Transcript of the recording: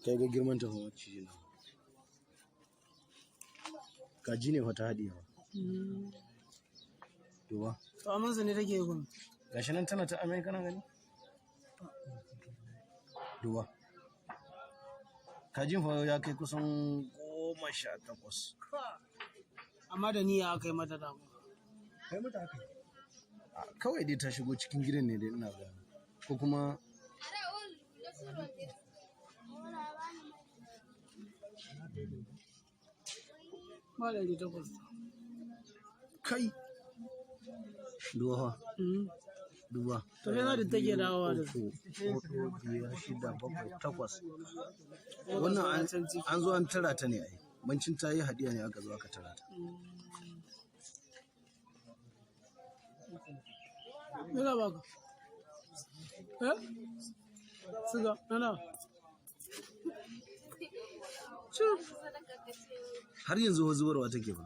Kai, ga girman ta fa, maciji nan. Kaji ne fa ta haɗiye fa. Duba. To, amansa ne take gun. Gashi nan tana ta amai, kana gani? Duba. Kajin fa ya kai kusan 18. Amma da niyya aka yi mata dama. Kai mata haka. Kawai dai ta shigo cikin gidan ne dai, ina ga. Ko kuma Ba 800. Kai. Duba fa. Duba. To, sai za ta take dawowa da su. Uku, huɗu, biyar, shida, bakwai, takwas. Wannan an zo an tara ta ne ai. Bancin ta yi hadiya ne aka zo aka tara ta. Me za baka? Eh? Siga, nana. Cif. Har yanzu zubarwa take ba.